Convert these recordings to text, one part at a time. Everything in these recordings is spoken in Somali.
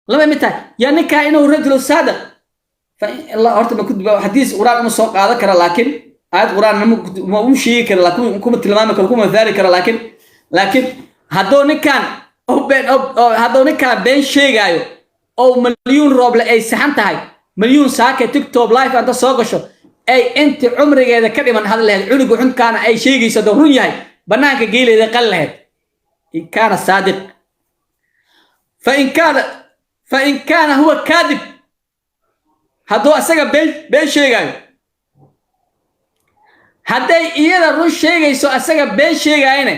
Lama mid tahay yaa ninkaa inuu rajulu saadiq horta ma ku xadiis quraan uma soo qaadan kara, laakiin aayad quraan ma u sheegi kara, laakiin kuma tilmaami karo, kuma mathaali karo. Laakiin hadduu ninkaan been, hadduu ninkaan been sheegaayo oo Malyuun Rooble ay saxan tahay, Malyuun saake TikTok live anta soo gasho ay inti cumrigeeda ka dhiman hadal lahayd, cunuga xunkaana ay sheegayso hadduu run yahay banaanka geeleeda qali lahayd. In kaana saadiq, fain kaana huwa kaadib, hadduu asaga been sheegaayo, hadday iyada run sheegayso, asaga been sheegaayana,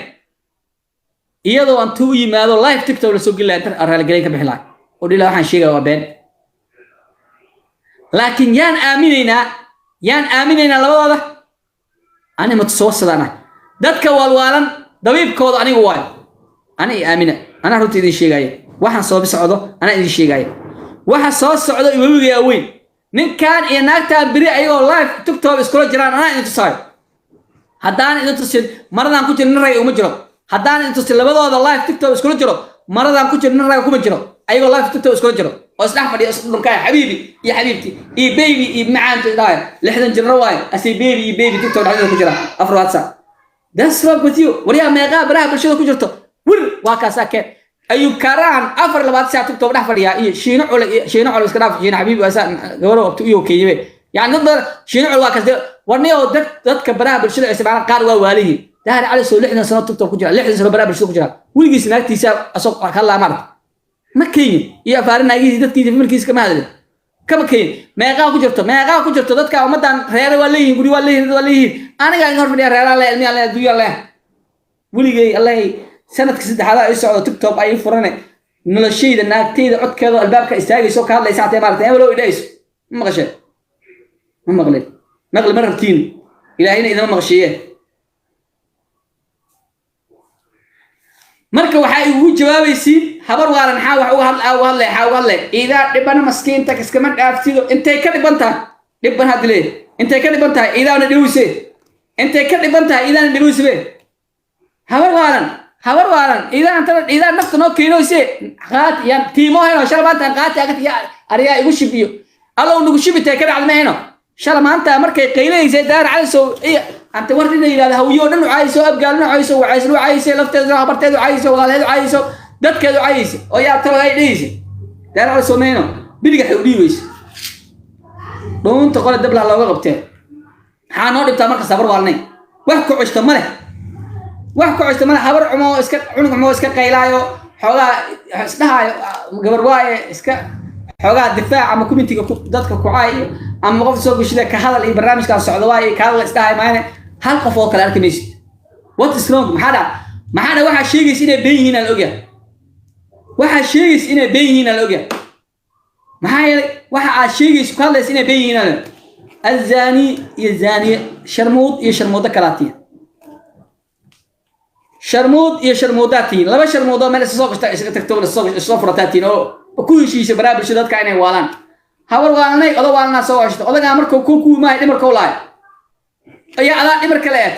iyadoo antuu u yimaado live TikTok la soo geli lahaa inta raaligelin ka bixin lahaa oo dhihi lahaa waxaan sheegaya waa been. Laakiin yaan aaminaynaa? Yaan aaminaynaa labadooda? Ani ma soo sadana dadka waalwaalan dabiibkooda anigu waayo. Ani i aamina, anaa runta idin sheegaya. Waxaan soo socdo anaa idin sheegaya, waxa soo socdo iwawigayaa weyn. Ninkan iyo naagtaan beri ayagoo live TikTok iskula jiraan anaa idin tusaayo. Haddaan idin tusin, maradaan ku jiro nin raga uma jiro. Haddaan idin tusin labadooda live TikTok iskula jiro, maradaan ku jiro nin raga kuma jiro. Ayagoo live TikTok iskula jiro oo isdhex fadhiya, isdhunkaaya, xabiibi iyo xabiibti iyo baby iyo macaanto isdhahaya, 60 jirna waayo, asay baby iyo baby TikTok dhexdeeda ku jira afar WhatsApp. That's wrong with you. Waryaa, meeqaa baraha bulshada ku jirto? Wir waa kaasaa keen ayuu karaan 24 saac TikTok dhex fadhiyaa iyo Shiino Cule iyo Shiino Cule iska dhaaf. Shiino xabiibi waa saa gabadho wabti iyo keeyibe, yani dad badan. Shiino Cule waa kaas. Warniyo dadka baraha bulshada isticmaalaan qaar waa waaliyiin. Daahir Cali soo 60 sano TikTok ku jira, 60 sano baraha bulshada ku jira, weligiis naagtiisa asoo ka hadlaa maarta ma keenyin, iyo afaarin naagihiisi, dadkiisa, familkiisa kama hadlin, kama keenyin. Meeqaa ku jirto? Meeqaa ku jirto? Dadka ummaddan reere waa leeyihiin, guri waa leeyihin, dad waa leeyihiin. Anigaa idin hor fadhiya, reeraan leh, ilmiyaa leh, adduunyaan leh. Weligay allahay sanadka saddexaad ay socdo TikTok ay furane, noloshayda naagtayda codkeeda albaabka istaagayso ka hadlaysa hatee maarata emelow idhayso ma maqasheen? Ma maqlin, maqli ma rabtiin, ilaahayna idama maqashiiyeen. Marka waxaa igugu jawaabaysiin habar waalan. Xaa wax uga hadla, uga hadlay, xaa uga hadlay iidaa dhibana maskiinta iskama dhaaftido. Intay ka dhiban tahay? Dhiban haddi leeyahay, intay ka dhiban tahay? Iidaana dhibowse, intay ka dhiban tahay? Iidaana dhibowsebe. Habar waalan, habar waalan, iidaan tada iidaan nafta noo keenayse qaati yaan tiimo hayno. Shala maanta qaati agati ya ariyaa igu shibiyo, allow nagu shibitay ka dhacda mahayno. Shala maanta markay qaylinaysa Daar Cali sow iyo anta war ina yidhahda Hawiyo dhan u caayso, Abgaalna caayso, Wacaysna u caayso, lafteeda habarteedu caayso, walaaleedu caayso, dadkeedu caayso, oo yaa talo ay dhihaysa Daar Cali sow mahayno. Bidigaxay u dhiibaysa dhuunta qole dablaha looga qabtee. Maxaa noo dhibtaa markas? Habar waalnay wax ku cushta ma leh, wax ku cushta ma leh. Habar cumo iska cunug xumo iska qaylaayo, xoogaa isdhahaayo gabar waaye, iska xoogaa difaac ama communitiga dadka kucaay iyo ama qof soo geshida ka hadal iyo barnaamijkan socdo waaye ka hadal isdhahay maayane, hal qof oo kale arki maysid. What is wrong? Maxaa dhaca? Maxaa dhaca? Waxaa sheegaysa inay been yihiin aan ogyahay. Waxaa sheegaysa inay been yihiin aan ogyahay. Maxaa yeelay waxa aad sheegayso ku hadlaysa inay been yihiin aan azani iyo zaniye, sharmuud iyo sharmuudo kalaatiya, sharmuud iyo sharmuudaa tihiin. Laba sharmuudoo meel isa soo gashta, isaga tagto, isoo furataa tihiin oo ku heshiisa baraha bulshada dadka inay waalaan. Habar waalanay, odo waalanaa soo heshta. Odagaa markuu ku kuwimaahay dhimarkau lahay ayaa adaa dhimar kale eed.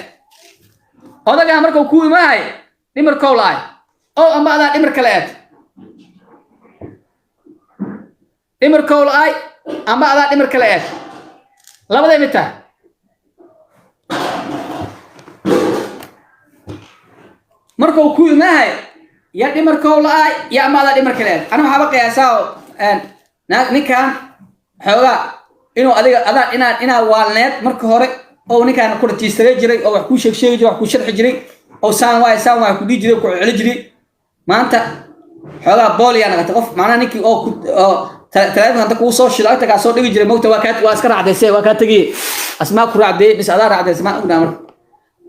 Odagaa markuu ku imaahay dhimarkow lahay oo amba adaa dhimar kale eed, dhimarkow la-ay amba adaa dhimar kale eed, labaday mid tahay. Markuu ku imaahay ya dhimarkow la-ay ya amba adaa dhimar kale eed. Ana waxaaba qiyaasaa oo ninkan xoogaa inuu adiga adaa inaa waalneed marka hore oo ninkaan ku rajiistare jiray oo wax kuu sheeg sheegi jiray, wax kuu sharxi jiray oo saan waay, saan waay ku dhihi jiray, ku celi jiray. Maanta xoogaa booliyaa naqatay qof, macnaha ninkii oo ku oo taleefanka inta kugu soo shido agta kaa soo dhigi jiray mogta, waa kaa waa iska raacdayse, waa kaa tegiye, asmaa ku raacdeeyey mise adaa raacday? Asmaa ognaa. Marka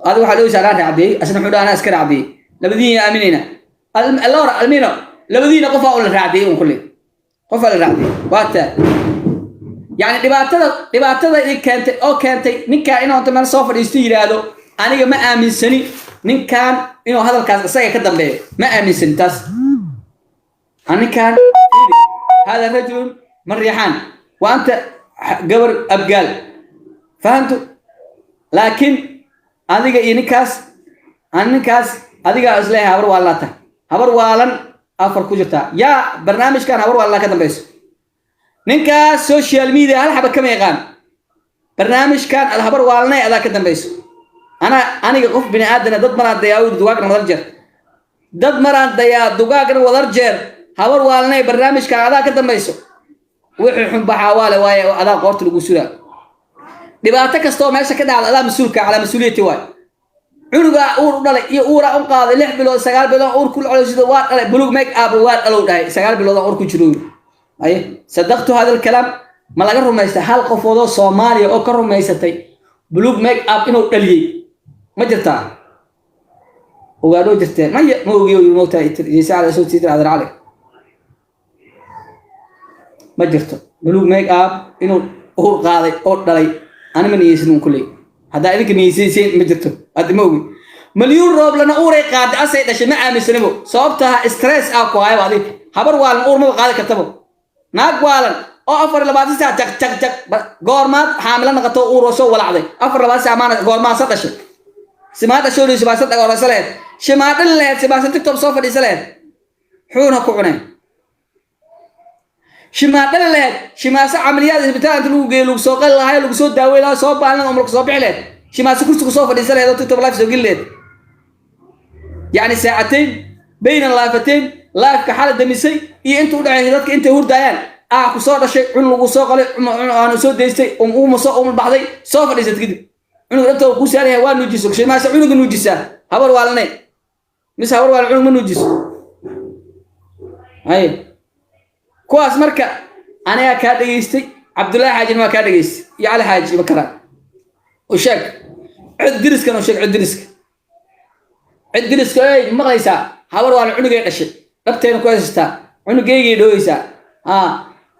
adiga waxaa dhoweysa anaa raacdeeyey, asna wuxuu dhaha anaa iska raacdeeyey. Labadiina aaminayna allora almino labadiina qofaa u la raacdeeyey un kulley qofaa la raacdeeyey. Waa taa yani dhibaatada idin keentay oo keentay ninkaan inuu inta meel soo fadhiisto yidhaahdo aniga ma aaminsani ninkan inuu hadalkaas isaga ka dambeeyo, ma aaminsani taas. Ninkan hada rajulun mariixaan wa anta gabar Abgaal, fahamtu? Laakiin adiga iyo ninkaas, aan ninkaas adigaa isleeyahay habar waalan tahay, habar waalan. Afar ku jirtaa. Yaa barnaamijkan habar waalna ka dambayso? Ninkaas social media hal xaba kama yaqaan. Barnaamijkan ad habar waalnay adaa ka dambayso. Ana aniga qof bini aadana, dad maraan dayaa dugaagna wadar jeer, dad maraan dayaa dugaagna wadar jeer. Habar waalnay, barnaamijkan adaa ka dambayso. Wixii xun baxaa waale waaye, oo adaa qoorta lagu suraa. Dhibaato kastoo meesha ka dhacda adaa mas-uulka, calaa mas-uuliyati waay. Cunugaa uur u dhalay iyo uuraa u qaaday 6 bilood, 9 bilood uur ku colosido waa dhalay. Bulug make up waa dhalow dhahay, 9 bilood uur ku jiro. Aye, sadaqtu hada alkalaam? Ma laga rumaystay? Hal qofoodoo Soomaaliya oo ka rumaysatay bulug make up inuu dhaliyey ma jirtaa? Ogaadhoo jirteen maya, ma ogiyo. Mogtahay cala soo tiitir adeer cali, ma jirto bulug make up inuu uur qaaday oo dhalay. Ani ma niyeysin un kulley. Haddaa idinka niyeysanaysiin, ma jirto, hadda ma ogi. Malyuun Rooblana uuray qaaday, asay dhashay, ma aaminsanibo. Sababtaha stress ah ku hayo adig. Habar waalan uur maba qaadi kartabo. Naag waalan oo 24 saac jag jag jag, goormaad xaamilo naqato, uur oo soo walacday 24 saac maana, goormaasa dhashay? Simaa dhasho, simaasa dhagooraysa laheed, shimaa dhali laheed, simaasa TikTok soo fadhiisa laheed, xuuna ku cuneen. Shimaa dhali laheed, shimaase camaliyaad isbitaal inta lagu geeyo lagu soo qali lahayo, lagu soo daawey lahaa, soo baalin oo marku soo bixi laheed, shimaase kursigu soo fadhiisa laheed oo TikTok live soo geli laheed. Yacni saacatayn bayna laafatain, live-ka xala damisay iyo inta u dhexaysay dadka intay hurdaayaan ah ku soo dhashay, cun lagu soo qalay, aanu soo daystay, uma soo umul baxday, soo fadhiisat kadib cunug dhabta kuu saaran yahay, waa nuujiso. Shimaase cunuga nuujisaa habar waalanay mise habar waalan cunug ma nuujiso? Hay kuwaas. Marka anigaa kaa dhegaystay, Cabdullaahi Xaajina waa kaa dhegaystay iyo Cali Xaaji Bakara. U sheeg cid diriskan, u sheeg cid diriska, cid diriska. Ey, maqlaysaa? Habar waalan cunugay dhashay, dhabteena ku haysataa, cunugeygay dhoweysaa.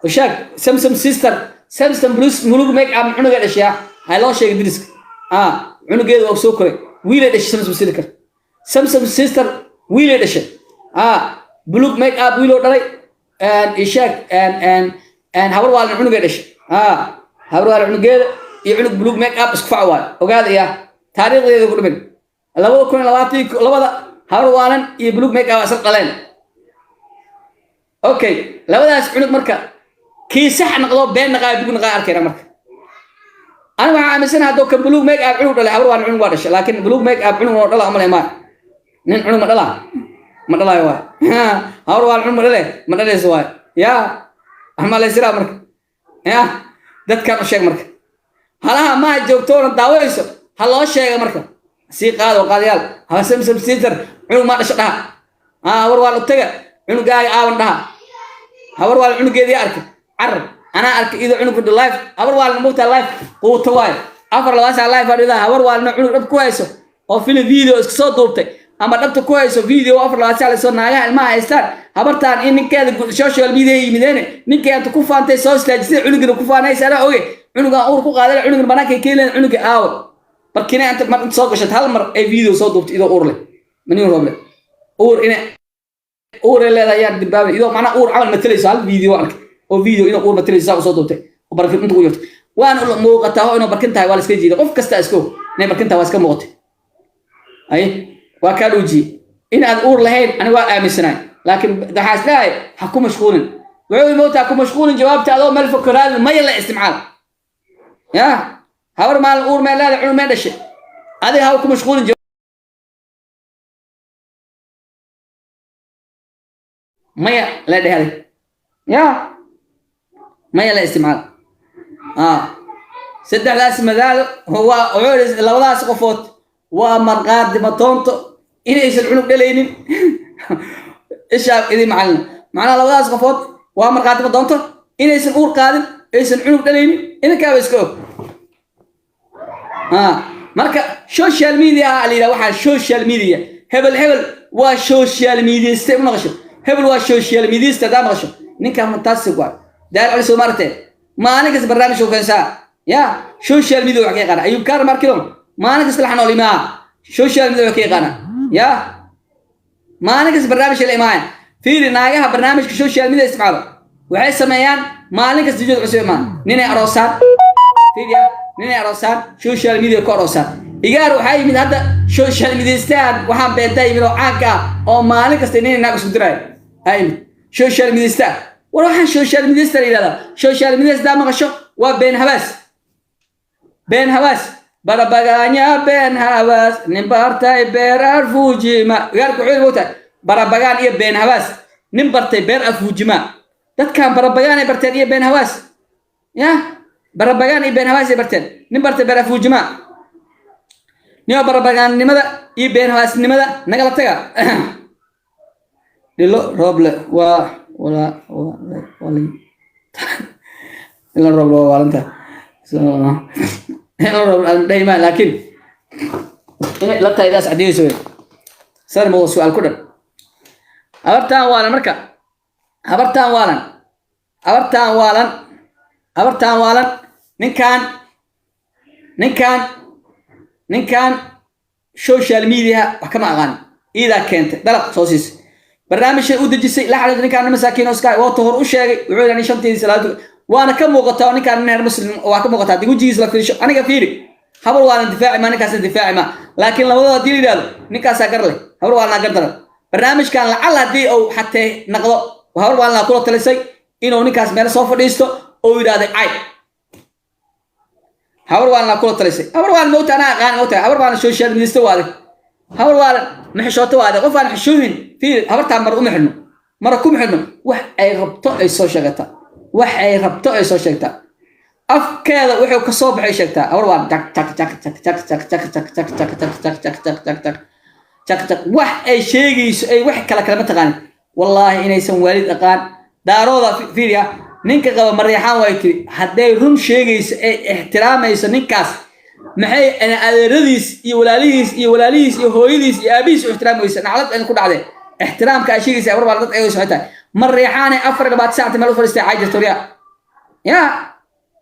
U sheeg Samsam sister, Samsam plus mulug make up cunugay dhashay. Ha loo sheegay diriska. Cunugeeda waa soo koray, wiilay dhashay. Samsam sister, Samsam sister wiilay dhashay. Bulug make up wiiloo dhalay. Isheeg, habar waalan cunugay dhashay. Habar waalan cunugeeda iyo cunug bulug make up isku fac waayo. Ogaada iya taariikhdeeda ku dhimin 2022 habar waalan iyo bulug make up isla dhaleen. Okay, labadaas cunug marka kii sax noqdo, been naqaa, bug naqaa, arkayna. Marka ani waxaa aaminsanahay hadduu kan bulug make up cunug dhalay, habar waalan cunug waa dhashay. Laakiin bulug make up cunug oo dhala ama imaan nin cunug ma dhala, ma dhalayo waay. Habar waalan cunug ma dhale, ma dhalayso waay. Ya ama laysiraa marka ya dadkan u sheeg. Marka halaha maha joogtoona daawayso, ha loo sheega. Marka sii qaado qaadayaal, ha Samsam sister cunug maa dhasho dhaha. Habar waa u taga, cunugaaga aaban dhaha. Habar waa cunugeedii arkay carar, anaa arkay iyadoo cunug fadhi live. Habar waalna mogtaa live quuto waayo, 24 saac live fadhida. Habar waalna cunug dhab ku hayso oo film video iska soo duubtay ama dhabta ku hayso video 24 saac lasoo naagaha ilmaha haystaan. Habartaan in ninkeeda social media yimideene, ninkeenta ku faantay, soo istaajisay, cunugina ku faanaysa. Anaa oge cunugan uur ku qaaday, cunugan banaanka keeneen, cunuga aawo barkina inta mar inta soo gashat hal mar ay video soo duubtay idoo uur leh. Manin Rooble uur ina uur ay leedahay yaan dimbaabay, idoo macnaa uur camal matalayso. Hal video arkay oo video inuu uur matalayso saa usoo duubtay oo barkin inta ku jirto, waana muuqataa oo inuu barkin tahay. Waa la iska jiiday, qof kasta iska og inay barkin tahay, waa iska muuqatay. Ay waa kaa dhuujiyey inaad uur lahayn, aniga waa aaminsanahay, laakiin waxaa is leeyahay ha ku mashquulin. Wuxuu moogtaa ku mashquulin jawaabta adoo meel fog raadin. Maya la isticmaal ya habar maalin uur mee leedahay, cunug mee dhashay, adiga ha ku mashquulin. Maya la dhehday ya maya la isticmaal. Saddexdaas madaalo waa wuxuu yidhi labadaas qofood waa marqaadi matoonto inaysan cunug dhalaynin. Ishaa idin macalina, macnaha labadaas qofood waa markhaati madoonto inaysan uur qaadin, aysan cunug dhalaynin. Idinkaaba iska og. Marka social media la yidhaha, waxaa social media hebel hebel waa social mediaste ma maqasho? Hebel waa social mediaste haddaa maqasho, ninkan fantastic waay. Daal Cali soo maartee, maalin kasta barnaamij uu keensaa ya social media wax ka yaqaana. Ayub Kaar markilo maalin kasta laxan oo limaa social media wax ka yaqaana ya maalin kasta barnaamij la imaaya. Fiiri, naagaha barnaamijka social media isticmaalo waxay sameeyaan maalin kasta jood cusub imaan. Ninay aroosaan, fiiriya, ninay aroosaan, social media ku aroosaan. Igaar waxaa yimid hadda social mediastaan, waxaan beentaa yimid oo caanka ah oo maalin kasta ninay naag isku diraayo. Aa imid social mediasta. War waxaan social mediasta la yidhahdaa, social mediasta maqasho waa been habaas, been habaas, barabagaanya, been habaas, nin bartay beer arfuujima. Gaarku wuxuu moogtahay barabagaan iyo been habaas, nin bartay beer afuujima. Dadkan barabagaan ay barteen iyo been habaas, ya barabagaan iyo been habaas ay barteen, nin bartay beer afuujima. Nio barabagaannimada iyo been habaasnimada nagala taga. Dhilo rooble waa wala wala, dhilo rooble waa waalinta. So dhilo rooble aan dhahi maa, laakiin inay la tahay idaas caddeynayso wey. Sar ma su'aal ku dhan. Habartaan waalan marka, habartaan waalan, habartaan waalan, habartaan waalan, ninkaan social media wax kama aqaan. Iidaa keentay, dalaq soo siisay, barnaamijay u dejisay la xariirta. Ninkaan nin masaakiin oo iska waa hor u sheegay. Wuxuu yidhi shanteedii salaad waana ka muuqataa ninkaan nin reer muslim waa ka muuqataa haddii wejigiisa la fiirsho. Aniga fiiri, habar waalan difaaci ma, ninkaasna difaaci ma, laakiin labadooda haddii la yidhahdo ninkaasaa gar leh, habar waalanaa gar daran. Barnaamijkan lacal haddii uu xatee naqdo, habar waalanaa kula talisay inuu ninkaas meel soo fadhiisto oo yidhahday cay. Habar waalanaa kula talisay. Habar waalan mowta anaa aqaan mowta. Habar waalan social media waade, habar waalan ma xishooto waade. Qof aan xishoohin fiiri, habartaan mara uma xidhno, mara kuma xidhno. Wax ay rabto ay soo sheegataa, wax ay rabto ay soo sheegtaa, afkeeda wuxuu ka soo baxay sheegtaa. Habar waalan jak jak jak jak jak jak jak jak jak jak jak jak jak jak jak jak jak jak, wax ay sheegayso ay wax kale kalama taqaanin. Wallaahi inaysan waalid aqaan. Daarooda fiiriya, ninka qaba mareexaan way tiri. Hadday run sheegayso ay ixtiraamayso ninkaas, maxay adeeradiis iyo walaalihiis iyo walaalihiis iyo hooyadiis iyo aabihiis u ixtiraami weysa? Naclad idin ku dhacdee. Ixtiraamka ay sheegaysa habar baa dad ay socotaa. Mareexaane 24 saacta meel u fadhiistay caay jirta. Waryaa yaa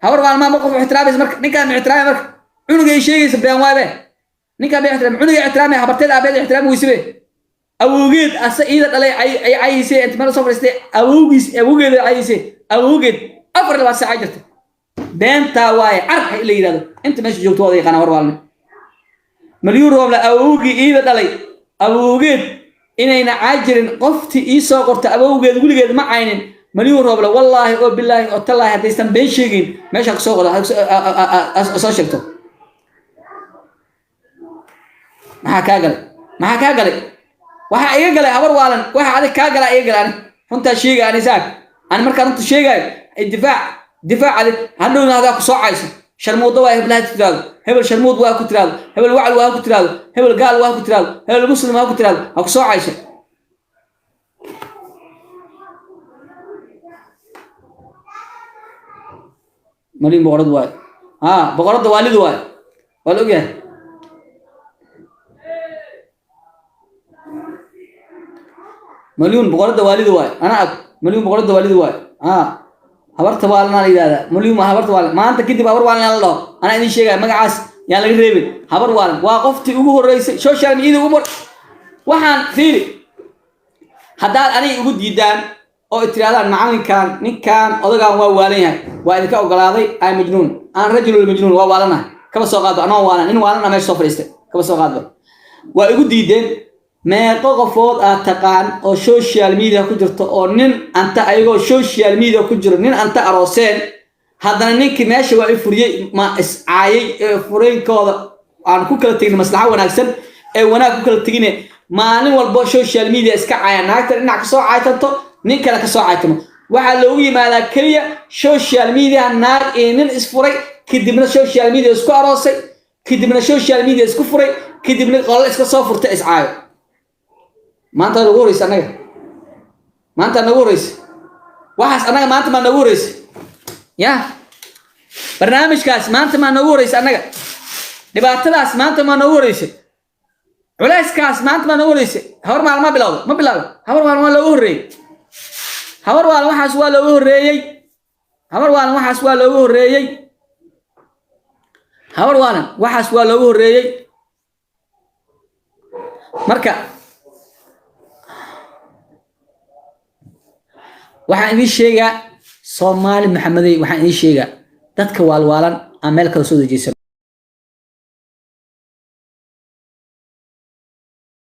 habar baan ma qof ixtiraamaysa marka? Ninkaan ma ixtiraamay marka? Cunugay sheegaysa been waay be. Ninkaan ma ixtiraamay? Cunugay ixtiraamay, habarteed aabeed ixtiraami weyse be. Awowgeed asa iida dhalay ay cayaysay inta meel soo fadhiistay. Awowgiis, awowgeeda cayaysay, awowgeed 24 saac jirta. Beentaa waaye car ha la yidhahdo. Inta meesha joogto wada yaqaana war waalne. Malyuun Rooble awowgii iida dhalay, awowgeed inayna caajirin. Qoftii ii soo qorta awowgeed weligeed ma caynin Malyuun Rooble. Wallaahi oo bilaahi oo tallaahi haddaysan been sheegin meesha ha soo qoro, soo sheegto. Maxaa kaa galay? Maxaa kaa galay? Waxaa iga galay habar waalan, waxa adig kaa galaa iga galay. Ani runtaa sheegay. Ani saak ani markaan runta sheegaayo difaac, difaac adig hadhowna hadaa ku soo cayso. Sharmuudo waa heblaha ku tiraahdo, hebel sharmuud waa ku tiraahdo, hebel wacal waa ku tiraahdo, hebel gaal waa ku tiraahdo, hebel muslim waa ku tiraahdo, ha ku soo cayso. Malin boqorad waayo, ha boqoradda waalidu waayo, waa la ogyahay. Malyuun boqoradda waalidu waayo, anaa ag malyuun boqoradda waalidu waayo. Ha habarta waalanaa la yidhahdaa malyuun waa habarta waalan. Maanta kadib habar waalan la dhaho, anaa idin sheegaya magacaas yaan laga reebin. Habar waalan waa qoftii ugu horreysay social media ugu waxaan fiiri. Haddaad aniga igu diidaan oo i tirahdaan macalinkan ninkan odagaan waa waalan yahay, waa idinka ogolaaday. Ay majnuun aan rajulul majnuun waa waalanahay, kaba soo qaadba anoo waalan, nin waalana meesha soo fadhiistay, kaba soo qaadba waa igu diideen. Meeqo qofood aad taqaan oo social media ku jirto oo nin anta ayagoo social media ku jiro nin anta arooseen, haddana ninkii meesha waa i furiyey ma iscaayay ee fureynkooda aan ku kala tegin maslaxo wanaagsan ee wanaag ku kala tegine, maalin walbo social media iska caaya, naagta dhinac kasoo caaytanto, nin kale kasoo caaytamo. Waxaa loogu yimaadaa keliya social media naag iyo nin isfuray, kadibna social media isku aroosay, kadibna social media isku furay, kadibna qolal iska soo furtay iscaayo. Maanta nagu horeysa annaga, maanta nagu horeysa waxaas annaga, maanta maa nagu horeysa ya barnaamijkaas, maanta maa nagu horeysa annaga dhibaatadaas, maanta maa nagu horeysa culayskaas, maanta maa nagu horeysa. Habar maalin ma bilowda, ma bilowda. Habar maalin waa loogu horreeyey. Habar waalan waxaas waa loogu horreeyey. Habar waalan waxaas waa loogu horreeyey. Habar waalan waxaas waa loogu horreeyey. Marka waxaan idiin sheegaa Soomaali Maxamedey, waxaan idiin sheegaa dadka waalwaalan aan meel kala soo dejeysan.